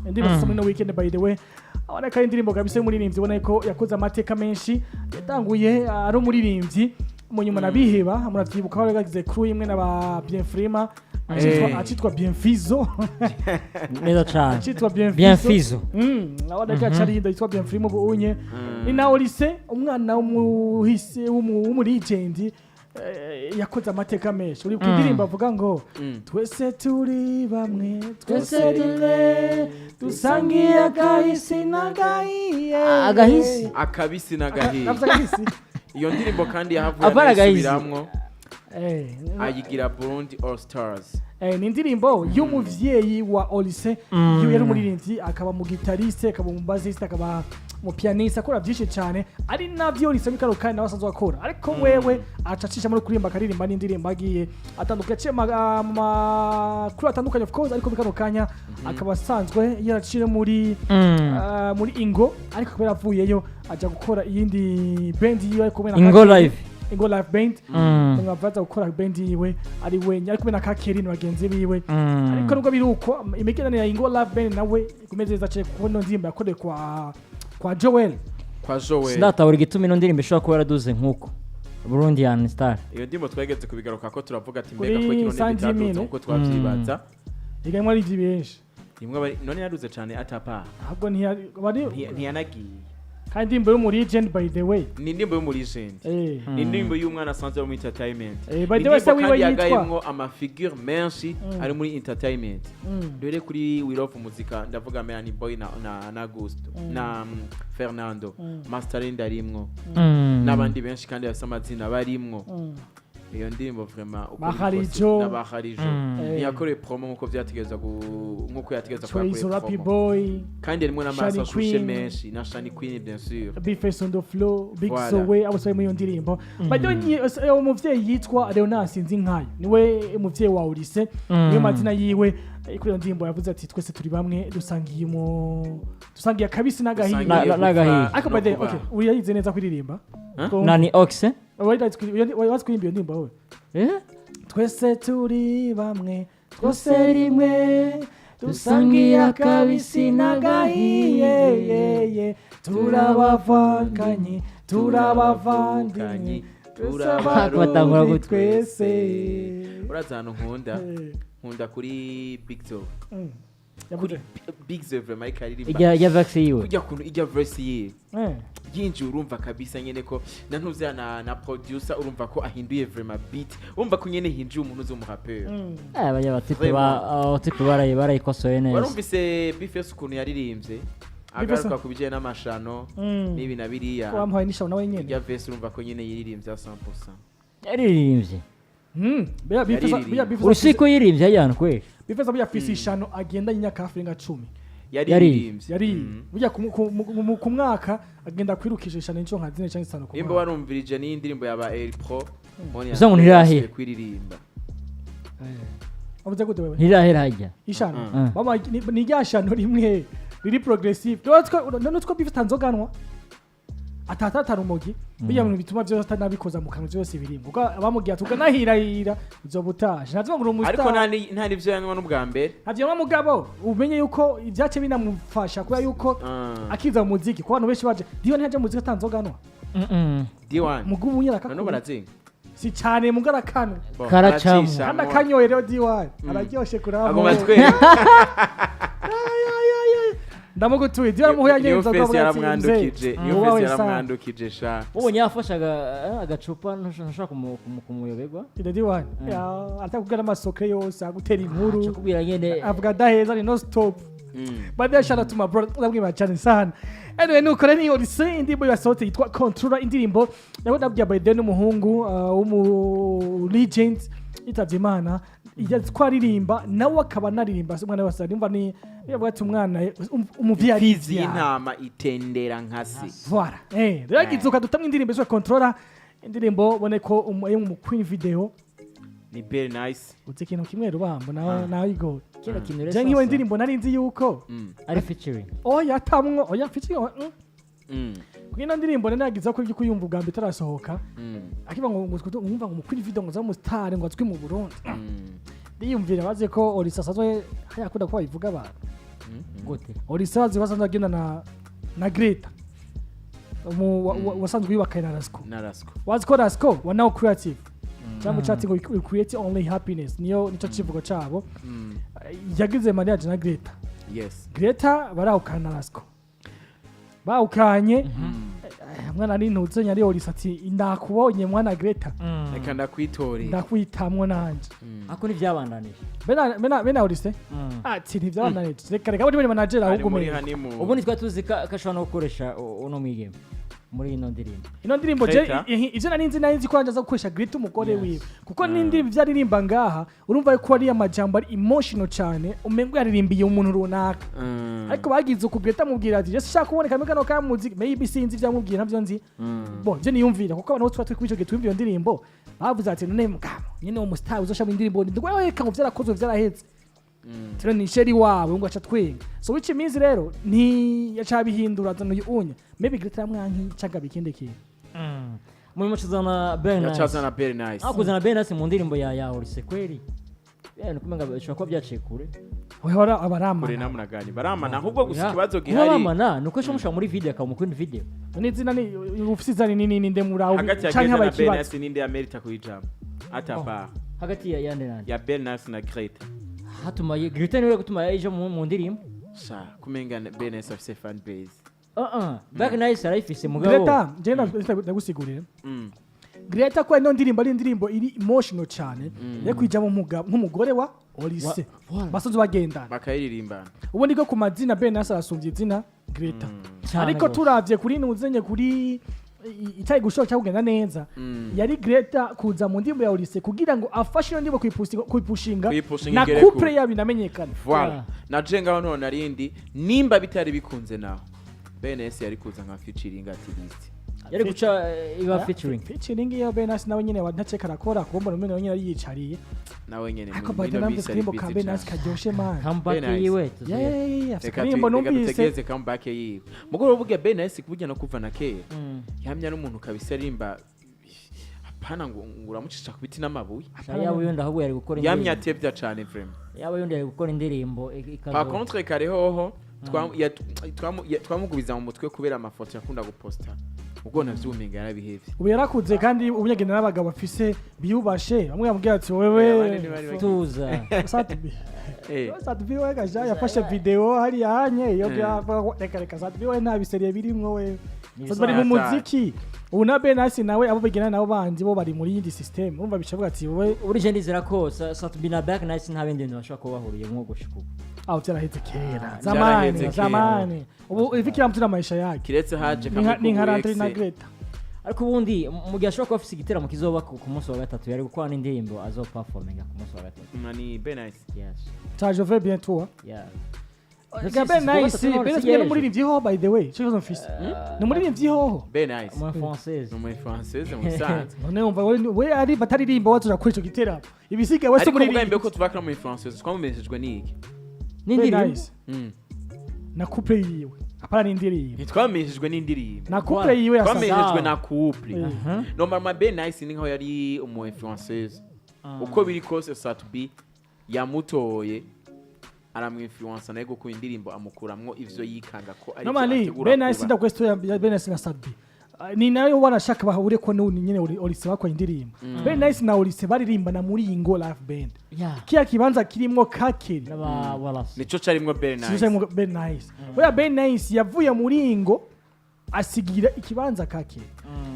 Indirimbo yasohotse muri no weekend, by the way, abona ko ari indirimbo kabisa y'umuririmbyi, ubona ko yakoze amateka menshi. Yatanguye ari umuririmbyi, mu nyuma nabiheba. Muravyibuka ko yagize crew imwe na ba Bienfrima, acitwa Bienfizo. Neza cane. Acitwa Bienfizo. Bienfizo. Abona ko acarinda yitwa Bienfrima ubu unye. Ni na Olise, umwana w'umuhisi w'umulegend, yakoze amateka menshi. Uri ku indirimbo avuga ngo "Twese turi bamwe, twese rimwe, dusangiye akahisi n'agahiye." Agahisi. Akabisi n'agahiye. Navuze agahisi. Iyo ndirimbo kandi yahavuye Avana agahisi. anayisubiramwo, ayigira Burundi All Stars. Ni indirimbo y'umuvyeyi wa Olise. Iyo yari umuririmbyi, akaba mu guitariste, akaba mu bassiste, akaba mu pianiste, akora byinshi cyane, ari navyo Olise muri kano kanya nawe asanzwe akora, ariko wewe aca acisha muri kuririmba, akaririmba n'indirimbo agiye atandukanye, aciye mu makuru atandukanye, of course. Ariko muri kano kanya akaba asanzwe yaraciye muri muri Ingo, ariko kubera avuyeyo aja gukora iyindi band yiwe ari kumwe na Ingo Kakeri. Live. Ingo Live Band. Mwavaza gukora band yiwe ari wenyine, ari kumwe na Kakeri na bagenzi biwe. Ariko nubwo biri uko, imigenderanire ya Ingo Live Band nawe ikomeze neza cyane, kuko ino ndirimbo yakorewe kwa Joel. Kwa Joel. Sindatahura igituma ino ndirimbo ishobora kuba yaraduze nk'uko Burundian Star. Iyo ndirimbo twageze kubigaruka ko turavuga ati Kuri mbega ko kino Sandy ntibitaduze Mine. nkuko twavyibaza. Igamwa ari benshi. Rimwe none yaduze cane atapa. Ahubwo ntiyari bari. Ntiyanagiye. Kandi indirimbo yo muri legend, by the way. Ni indirimbo yo muri legend. Ni indirimbo y'umwana asanzwe wo muri entertainment. By the way, se Ni indirimbo wiwe kandi yitwa yagayemwo amafigure menshi ari muri entertainment. Dore kuri We Love Muzika, ndavuga Melanie Boy na Gusto na Fernando. Masterland arimwo n'abandi benshi kandi bafise amazina barimwo. Iyo ndirimbo vraiment uko Ba biri kose, Harijo. na ba Harijo. Ntiyakorewe promo nkuko vyategerezwa nkuko yategerezwa kuba Trace yakorewe Rappy promo. Boy. Kandi harimo n'amaraso Shani ashushe Queen. menshi na Shani Queen, bien sûr. Big Face on the Floor, Big Voilà. Zoe, abo bari muri iyo ndirimbo. By the way, umuvyeyi yitwa Leonard Sinzinkayo, niwe umuvyeyi wa Ulise. Niyo mazina yiwe. Kuri iyo ndirimbo yavuze ati "Twese turi bamwe, dusangiye mu dusangiye akabisi n'agahiye." Dusangiye N'agahiye. gupfa Ariko no by the way, kubaho. okay, uri yayize neza kuririmba. Huh? Nani Oxe? Wazi kuririmba iyo ndirimbo wowe? Eh? "Twese turi bamwe, twose rimwe, dusangiye akabisi n'agahiye, ye, ye. Turabavanganye, turabavandimwe, twese Batangura Abarundi gutya. twese." Urazi ahantu nkunda? Nkunda kuri Big Zoe. Yavuze Kuri Big Zoe vraiment ariko aririmba. Ijya verse yiwe. Kujya kuntu ijya verse yiwe yinjiye, urumva kabisa nyene ko na ntuzya na producer, urumva ko ahinduye vraiment beat, urumva ko nyene hinjiye umuntu uzi umurapeur. Bajya batipe ba abatipe barayikosoye neza. Warumvise Bface ukuntu yaririmbye agaruka ku bijyanye n'amashano n'ibi na biriya? Wamuhaye n'ishabo nawe nyene. Ijya verse urumva ko nyene yiririmbye a 100%. Yaririmbye. Bea Bface Yaririmbye. bea Bface Urusiko yirimbye ajyana kweli. Bface burya afise ishano agenda imyaka hafi irenga 10. Yaririmbye. Yari burya ku mwaka agenda kwirukisha ishano inshuro nka zine cyangwa zitanu ku Nimba mwaka. warumvirije n'iyi ndirimbo yaba El Pro Moni Uza ngo ntirahera. kuririmba. Avuze gute wewe? Ntirahera hajya. Ishano. Mama, ni rya shano rimwe riri progressive. None two Bface tanzoganwa atatatara umogi, bijya bintu bituma byose atanabikoza mu kanwa, byose birimo, kuko abamubwiye ati ukanahirahira uzoba utaje, ntavuga ngo uri Ariko umustar. nta n'ivyo yanywa n'ubwa mbere. Ntabyo mugabo umenye yuko ibyace binamufasha kubera yuko akiza mu muziki, kuko abantu benshi baje diyo ntiyaje mu muziki atanzoganwa. D1. Mugubu None nyarakakuru barazinga. Si cyane muga arakano. Bo, Karacamo. aracisha Kandi mo. akanyoye rero D1 araryoshe kuramo. Agomba twereka. Ndamugutuye D1 muhuye. New Ngenza Face yaramwandukije, New Face yaramwandukije sha. Ubonye yafashe agacupa ntushobora kumuyoberwa. Ida D1 atakubwira amasokre yose, agutera inkuru. Aca kubwira nyene. Avuga adaheza, ni no stop. But then shout out to my brother, ndamwima cyane sana. Anyway, nuko rero niyo Olise, indirimbo yasohotse yitwa Controller, indirimbo nawe ndabwiye by the n'umuhungu w'umu legend yitavye Imana twaririmba, nawe akaba anaririmba, umwana wese nimva ni yavuga ati umwana umuvyeyi Imfizi arivyara. y'intama itendera nka se. Voilà. Rero yagizuka dutamwe indirimbo yitwa Controller, indirimbo bone ko yo mu Queen Video. Ni very nice. Uzi ikintu kimwe rubambo nawe nawe igora. Kino kintu rero Je nk'iyo sasa, indirimbo nari nzi yuko ari featuring. Oya, atamwo, oya, featuring. Kuko ino ndirimbo nari nagize ko ibyo kuyumva ubwa mbere itarasohoka, akiva ngo mwumva ngo mukwiri video ngo za mu star ngo azwi mu Burundi, ndiyumvira bazi ko Olisa asanzwe hayakunda ko babivuga abantu. Gute? Olise bazi basanzwe agenda na Greta, wasanzwe yubakanye na Rasco. Na Rasco. Wazi ko Rasco wa Now Creative, cyangwa chatting ngo "We create only happiness", niyo nico kivugo cabo. Yagize mariage na Greta. Greta barahukana na Rasco, bahukanye, mwana ari nyari Olise ati: "Ndakubonye mwana Greta." Reka ndakwitorera. Ndakwitamwo nanje. Ako ntibyabandanije. Bena Olise ati ntibyabandanije, reka reka, muri manager Ari ahubwo muri umengo. honeymoon. Ubundi twari tuzi ko ashobora no gukoresha uno mwigeme muri ino ndirimbo. Ino ndirimbo je Greta. ivyo nari nzi ko aza gukoresha Greta umugore wiwe, kuko n'indirimbo ivyo aririmba ngaha urumva ko ari amajambo ari emotional cyane, umengo yaririmbiye umuntu runaka. Ariko bagize uku, Greta amubwira ati: "Jese shaka kuboneka muri kano ka muziki." Maybe sinzi ivyo amubwira, navyo nzi bon je niyumvira, kuko abantu bose twari turi kuri ico gihe twumva iyo ndirimbo bavuze ati: "None mugabo nyine uwo mustar uzosha mu indirimbo ni ndwe reka ngo vyarakozwe, vyaraheze." Tero ni chéri wawe ngo aca twenga, so which means rero nti yacabihindura azana uyu unya, maybe Greta yamwanki cyangwa bikindi kintu. Muri mucazana Bernice. Yacazana Bernice. Aho kuzana Bernice mu ndirimbo ya Olise kweli. Yeah, nukumenga bishobora kuba byaciye kure. Wehora Kure. abaramana. Namuna baramana, ahubwo gusa Ya, ikibazo kuba gihari bamana nuko ejo mushobora muri video akaba mukunda video. N'izina ni ufise izina nini ninde muraho Hagati ya canke Greta habaye na ikibazo. Bernice, ninde yamerita kuyijambo atapa? Hagati ya yande nande? Ya Bernice na Greta. Hatuma Greta niwe gutuma ejo mu ndirimbo. Sha kumenga Bernice afise fan base. Bernice arayifise mugabo. Greta je ndagusigurira. Greta ko ino ndirimbo ari indirimbo iri emotional cyane yo kwijamo nk'umugore wa Olise Voilà. basanzwe bagendana. Bakayiririmbana. Ubundi ko ku mazina Bernice arasumbye izina Greta. Cyane Ariko gose. turavye kuri nuzenye kuri icyayi gushobora cyangwa kugenda neza, yari Greta kuza mu ndirimbo ya Olise kugira ngo afashe iyo ndirimbo kuyipushinga Kuyipushinga na igere couple kure. yabo inamenyekana. Voilà. Na je ngaho none narindi nimba bitari bikunze naho Bernice yari kuza nka featuring at least. Yari guca iba featuring. Featuring iyo Bernice nawe nyene ntaceka arakora, kuko mbona umenga nyene yari yicariye. Nawe nyene Ariko muri by the ino way minsi ari akarimbo ka busy Bernice cane. karyoshe man. Comeback Bernice. yiwe. Yeah, afise Reka akarimbo reka numvise. dutegereze comeback yiwe. Mugoroba burya Bernice burya no kuva na kera yamya n'umuntu kabisa arimba, hapana ngo uramucisha ku biti n'amabuye. Yaba yundi ahubwo yari gukora Yamye indirimbo. atevya cane vraiment. Yaba yundi yari gukora indirimbo Par ikazo. contre kare hoho twamugubiza mu mutwe kubera amafoto yakunda guposta, ubwo navyumenga yarabihevye. Ubu yarakuze kandi ubu nyagenda n'abagabo bafise biyubashe, bamwe bamubwira ati: "Wewe Abandi ntibari Tuza. Sat-B." Sat-B we gaja yafashe video hariya hanye iyo reka reka, Sat-B we nta biseriye birimwo we. Ni Sat-B ari mu ibisanzwe. muziki ubu na Bernice nawe abo bigena nabo bandi bo bari muri yindi system, urumva bicavuga ati: "Wowe." Uri ndizera ko Sat-B na Bernice nta bindi bintu bashobora kuba bahuriyemo gushika ubu. Aho byaraheze kera. Byaraheze Zamani kera. zamani, ubu ifikira mtu na maisha yake. Kiretse haje Ni nka Landry na kamwe. Greta. Ariko ubundi mu gihe ashobora kuba afise igiteramo kizoba ku munsi wa gatatu, yari gukora n'indirimbo azoperforminga ku munsi wa gatatu. Ni Bernice. Yes. Ça je vais bien toi. Yeah. Ga Bernice, Bernice ni umuririmbyi hoho, by the way, cyo kibazo mfise ni umuririmbyi hoho. Bernice Mu française. ni umu française mu bisanzwe. None wumva we ari bataririmba wazuja kuri ico giteramo ibisigaye wese Ariko mugabo umuririmbyi. mbere ko tuva mu française twamumenyeshejwe n'iki? N'indirimbo. Bernice na couple yiwe, apana n'indirimbo. Ntitwamenyeshejwe n'indirimbo. Na couple yiwe yasaza. Twamenyeshejwe na couple. Normalement Bernice ni nkaho yari umu influenceuse, uko biri kose Sat-B yamutoye aramwinfluensa nawe gukora indirimbo, amukuramwo ivyo yikanga ko ari Normally ategura Bernice kuba. ndakwe story ya Bernice na Sat-B, ni nayo wanashaka bahure ko n'ubu nyene Olise bakora indirimbo. Bernice na Olise baririmbana muri Ingo Live Band. Kiya kibanza kirimwo Kakeri. N'aba Wallace. Nico carimwo Bernice. Sije Bernice oya, Bernice yavuye muri Ingo asigira ikibanza Kakeri,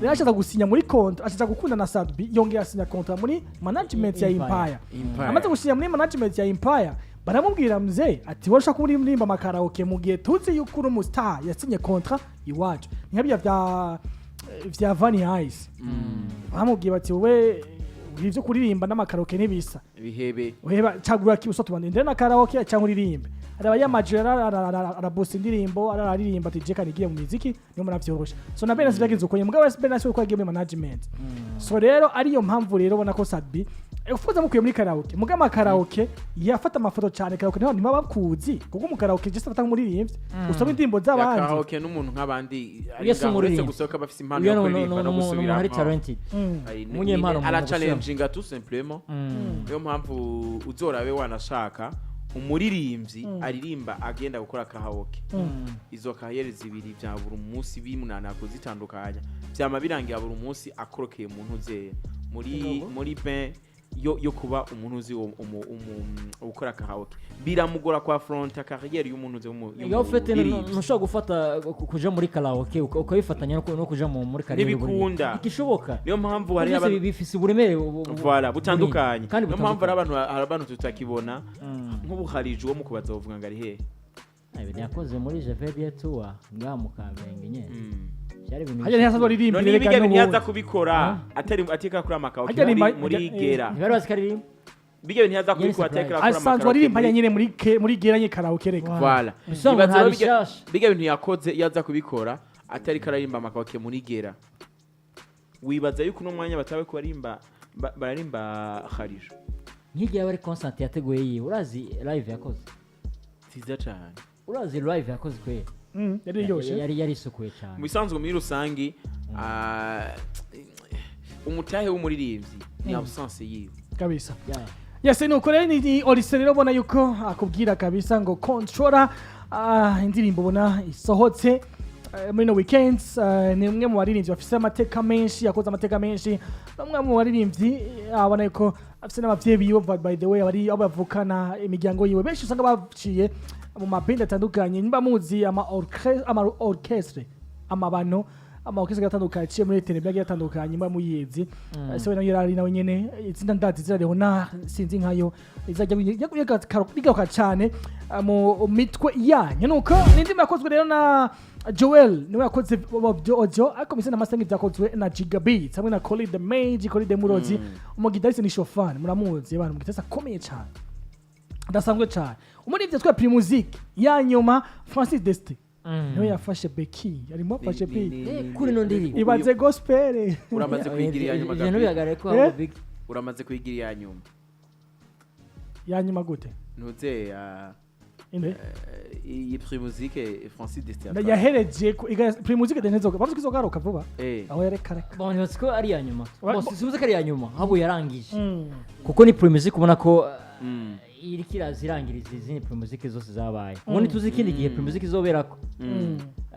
rero ashatse gusinya muri contrat, ashatse gukunda na Sat-B, yongera asinya contrat muri management ya Empire. Empire. Empire. Amaze gusinya muri management ya Empire, baramubwira: "Mzee," ati, "wowe ushaka kuririmba amakaraoke mu gihe tuzi yuko uri umustar yasinye contrat iwacu." Ni nka birya vya Vani Ice, bamubwiye bati: "Wowe ivyo kuririmba n'amakaraoke ntibisa." Bihebe. Uheba cagura kibuso tubande na karaoke cyangwa uririmbe. Araba yamajera arabosa indirimbo, araririmba ati: "Jeka nigiye mu muziki niyo muravyorosha." So na Bernice byagenze uko, mugabo Bernice uko yagiye muri management, so rero ariyo mpamvu rero ubona ko Sat-B ufuza mukuye muri karaoke, mugabo karaoke yafata amafoto cyane, karaoke niho ntibaba bakuzi, kuko mu karaoke just afata nk'umuririmbyi usoma indirimbo Ya z'abandi. Karaoke n'umuntu nk'abandi ari Uyo si ngaho, uretse umuririmbyi. gusa ko aba afise impano Uyo yo ni kuririmba no umuntu ari gusubiramwo. talented. Ari- Umunyempano mu Arachallenginga tout simplement. Mm. Niyo mpamvu uzorabe wanashaka Umuririmbyi aririmba agenda gukora karaoke, izo carrière zibiri bya buri munsi bimunana kuzitandukanya, byama birangira buri munsi akorokeye umuntu uze muri bain yo kuba umuntu uzi ukora karaoke, biramugora kwa affronter carrière y'umuntu uzi Iyo ufite y'umuririmbyi. Ntushobora gufata kuja muri karaoke ukabifatanya no kuja muri carrière. Ntibikunda. Igishoboka. Niyo mpamvu hari Byose abantu bifise uburemere voilà, butandukanye. bunini. Kandi Niyo mpamvu hari butandukanye. abantu, hari abantu tutakibona nk'ubu harije uwo mu kubaza bavuga ngo ari hehe. Ah, ibintu yakoze muri Je vais bien tour ngaha mu Kamenge nyene byari ibintu Hajya ntiyasanzwe aririmba. None reka ibiga n'ubundi. ntiyaza kubikora atari atika kuri amakaraoke Hajya muri nimba- muri gera. Ntibari bazi ko aririmba. Bijya bintu ntiyaza kubikora Yari atekera kuri Asanzwe amakaraoke aririmba hajya nyine muri gera nye karaoke reka. Voilà. Bisobanura Ibaze nta rero bishasha. bijya bintu yakoze yaza kubikora atari kararimba amakaraoke muri gera, wibaza yuko uno mwanya batawe kubarimba bararimba harijo. Nk'igihe aba ari concert yateguye yiwe, urazi live yakoze? Nziza cyane. Urazi live yakoze kwera? Yari iryoshe. Yari yarisukuye cyane. Mu bisanzwe muri rusangi, umutahe w'umuririmbyi ni absence yiwe. Kabisa. Yeah. Yes, nuko rero ni Olise rero ubona yuko akubwira kabisa ngo Controller, indirimbo ubona isohotse muri no weekends, ni umwe mu baririmbyi bafise amateka menshi, yakoze amateka menshi, ni umwe mu baririmbyi, abona yuko afise n'abavyeyi biwe, by the way, abari abo bavukana, imiryango yiwe benshi usanga baciye mu mabendi atandukanye. Niba muzi ama orchestre, amabano, ama orchestre atandukanye aciye muri televiziyo agiye atandukanye, muba muyizi. Se we nawe yari nawe nyene itsinda ndazi zira Leonard, sinzi nkayo izajya bigaruka cyane mu mitwe yanyu. Nuko ni indirimbo yakozwe rero na Joel, niwe yakoze audio, ariko mise na mastering byakozwe na Giga Beats hamwe na Colly the Mage, Colly the Murozi. Umugitariste ni Shofan, muramuzi abantu, umugitariste akomeye cyane, adasanzwe cyane. Umuririmbyi twa Primusic ya nyuma, Francis Destin, niwe yafashe Becky, arimo afashe Becky. Kuri ino ndirimbo. Ibaze gospel. Uramaze kuyigira iya nyuma, Ibyo Gabriel. ntibihagarare ko Eh? haba big. Uramaze kuyigira iya nyuma. Ya nyuma gute? Ntuze Inde? Iyi Primusic, Francis Destin. Yahereje Primusic de ntezoga bavuze ko izogaruka vuba. Eh. Aho yareka reka. Bon, ntibazi ko ari iya nyuma. Bon, sibuze ko ari iya nyuma, ahubwo yarangije kuko ni Primusic ubona ko iriko irazirangiriza izindi Primusic zose zabaye. Ubundi tuzi ikindi gihe Primusic izoberako.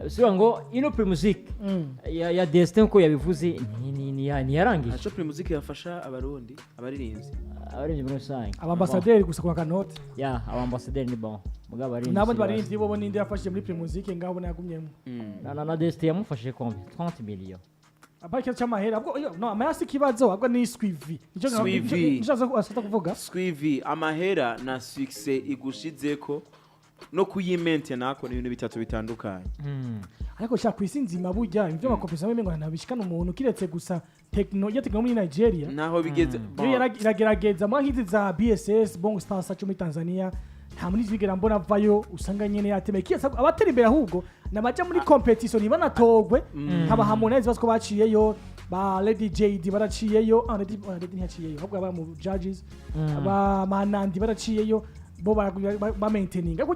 Bisigura ngo ino Primusic ya Destin, uko yabivuze, ntiyarangije. Aco Primusic yafasha Abarundi abaririmbyi. Abaririmbyi muri rusange. Abambasaderi gusa kwa kanote. Bon, ya abambasaderi ni bon, mugabo abaririmbyi N'abandi si baririmbyi bo ninde yafashije muri Primusic ngaho ubona yagumyemo? Na Destin yamufashije combien? 30 millions. Apari ikibazo cy'amahera ahubwo no amahera si ikibazo, ahubwo ni suivi. Nicyo Suivi. nicyo asata kuvuga. Suivi, amahera na succès igushizeko no kuyimente nako ni ibintu bitatu bitandukanye. Ariko shaka ku isi nzima burya ibyo makompetisiyo amwe ngo ntabishikana umuntu kiretse gusa techno ya techno muri Nigeria. Naho bigeze. Yo iragerageza mwa nk'izi za BSS, Bongo Star Search muri Tanzania, nta muri zigera mbona avayo usanga nyene yatemeye kiyasa abatera imbere, ahubwo nabaja muri competition ntibanatogwe nkaba Harmonize bazi ko baciyeyo, ba Lady JD baraciyeyo, Lady ntiyaciyeyo ahubwo aba mu judges, ba Manandi baraciyeyo, bo ba maintaining ariko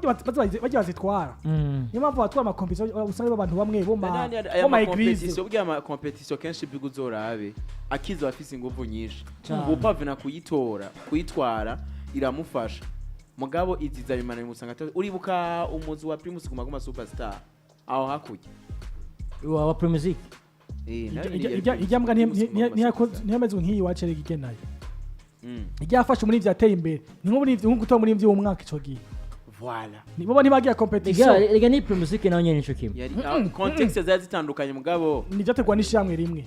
bajya bazitwara. Niyo mpamvu abatwara amakompetisiyo usanga ari abantu bamwe bo ma Nani aya bo ma église. makompetisiyo, burya amakompetisiyo kenshi biga uzorabe akiza abafise inguvu nyinshi. Cane. Upavena kuyitora kuyitwara iramufasha, mugabo iziza bimana bimusanga uribuka umuzi wa Primus Guma Guma Superstar aho hakurya. Wa Primusic. Eh, nayo Ijya mbwa Primus Guma Guma Superstar. ntiyameze nk'iyi wacu erega igenayo. Ijya muri yateye imbere ni nk'ubu nko gutora muri w'umwaka ico gihe. Voilà. Nibo ntibagiye competition. Rega ni Primusic nayo nyene nico kimwe. Yari contexte zari zitandukanye mugabo. Nivyategwa n'ishyirahamwe rimwe.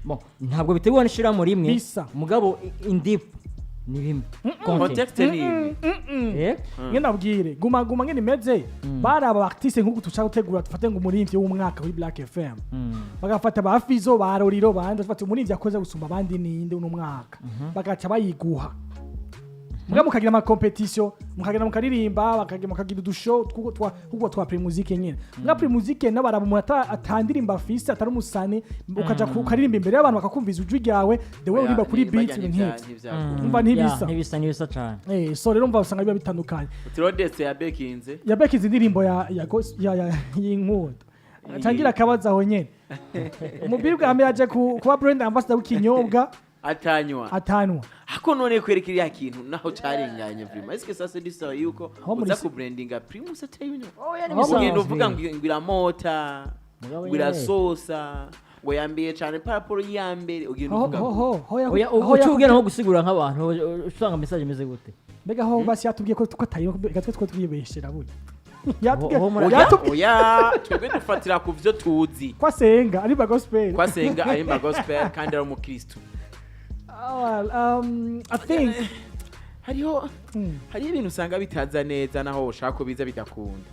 Bon, ntabwo bitegwa n'ishirahamwe rimwe. Bisa. Mugabo in deep ni bimwe. Content. Contexte ni imwe. Eh? Nge ndabwire Guma Guma ngene imeze, bari aba artiste nk'uku tushaka gutegura, dufate ngo umuririmbyi w'umwaka kuri Black FM, bagafata ba Fizo, ba Roriro, bandi bafata umuririmbyi yakoze gusumba abandi ninde uno mwaka, bagaca bayiguha. Muga mukagira ama competition, mukagira mukaririmba, bakagira mukagira udushow twuko twa Primusic nyene. Muga Primusic n'abaraba umuntu atandirimba afise atari umusani, ukaja ukaririmba imbere y'abantu bakakumviza ijwi ryawe, the way uririmba kuri beat, ibintu nk'ivyo. Umva ntibisa. Ya, ntibisa, ntibisa cane. So rero umva usanga biba bitandukanye. Utirodeste yabekinze. Yabekize indirimbo ya y'inkundo atangira akabazo aho nyene umubiri bwa mbere aje kuba brand ambassador w'ikinyobwa. Atanywa. Atanwa. Hako none kwereka iriya kintu naho carenganye vraiment, est-ce que ça c'est du sérieux yuko Aho muri uza kubrandinga Primus atayinywa? Oya, ni Aho ugenda bisanzwe. uvuga ngo iramota, Mugabo ngo nyene. irasosa, ngo yambiye cane par rapport ya mbere, ugenda ho uvuga ho ngo ho ho Oya, aho uca ubwira nko gusigura nk'abantu, usanga message imeze gute? Mbega aho basi yatubwiye ko atayinywa, reka twe two twibeshera burya. Yatubwiye Ho Oya, yatubwiye oya, twebwe dufatira ku vyo tuzi. Ko asenga ari ba gospel. Ko asenga arimba gospel kandi ari umukristo. Ah, well, I think Hariho hariho ibintu usanga bitaza neza naho ushaka ko biza bidakunda,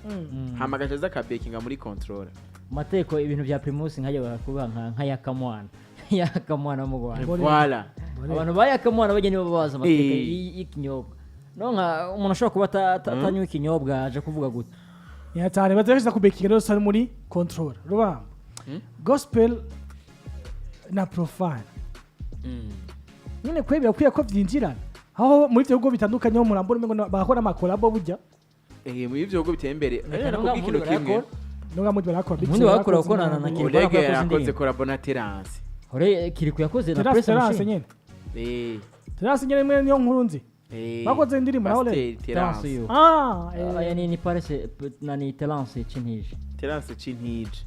hama agaca aza akabekinga muri control. Mu mateko ibintu bya Primus nkajya barakuvuga nka Yakamwana, Yakamwana mu Rwanda. Voilà. Abantu ba Yakamwana bajya nibo bazi amateka y'ikinyobwa. No nka umuntu ashobora kuba atanywa ikinyobwa aje kuvuga gute? Ni cyane batekereza kubekinga rero ari muri control. Rubamba, gospel na profane nyine kwe birakwiye ko byinjirana, aho muri ibyo bihugu bitandukanye ho murambona umengo bakora amakolabo burya. Muri ivyo bihugu biteye imbere. Reka Nakubwiye nubwo ikintu Mundi kimwe. barakora. Nubwo muri barakora. Mundi barakora gukorana na Kirikou. Orege yakoze yakoze indirimbo. collabo na Terence. Hore Kirikou yakoze na Terence Press Terence Machine. Nyine. Terence nyine imwe niyo nkuru nzi. Bakoze indirimbo nawe Pasteur rero. Terence Terence. yo. Ah. Aya ni Paris na ni Terence Cintije. Terence Cintije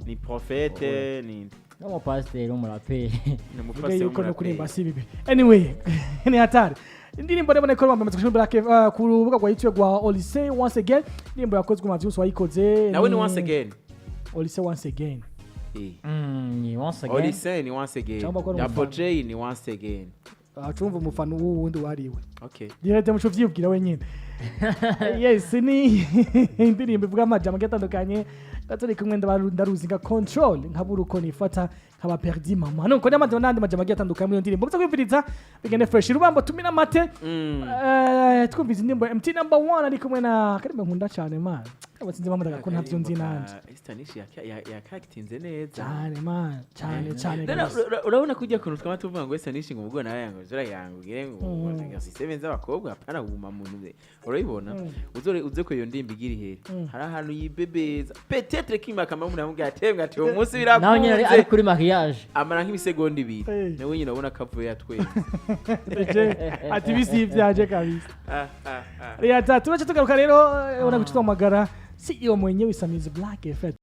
ni prophète ni No mupasiteri w'umuraperi. Ni Vuga umupasiteri yuko no kuririmba w'umuraperi. si bibi. Anyway, ni hatari. Indirimbo rero ko bamaze gushira Black ku rubuga rwa YouTube rwa Olise once again. Indirimbo yakozwe mu byose wayikoze. Nawe ni once again. Olise once again. Ni once again. Olise ni once again. Cyangwa ko ari Double umufana. J ni once again. Acumva umufana w'uwundi wariwe. Okay. Direct muco vyibwira wenyine. Yes, ni indirimbo ivuga amajambo agiye atandukanye. Turi kumwe ndaruzi nka control nkabura uko nifata nkaba perdi mama. Nuko n'amajambo n'andi majambo agiye atandukanye muri iyo ndirimbo. Muze kwumviriza bigende fresh. Rubambo tumina mate. Twumvise indirimbo ya MT number 1 ari kumwe na karimbo nkunda cyane man. Abatsinze bamudaga ko ntavyo nzi nanje. Estanish yakakitinze neza. Cyane man, cyane cyane Rero, kabisa. Urabona ko ujya kuntu twaba tuvuga ngo Estanish ngo ubwo nawe yango zura yango ugire ngo ngo system z'abakobwa apana kuguma mu ntu, urabibona? Uzore uze ko iyo ndimbi igira ihere, hari ahantu yibebeza peut-être kimwe akamara umuntu amubwira ati mbwa ati uwo munsi Nawe nyine ari birakunze, kuri mariage. Amara nk'ibisegonda 2, nawe nyine urabona ko avuye yatwenze. DJ ati bisi ibyaje kabisa. Ah, ah, ah. Reka tubace tugaruka rero, ubona gucitwa amagara CEO mwenyewe Samizi Black Effect.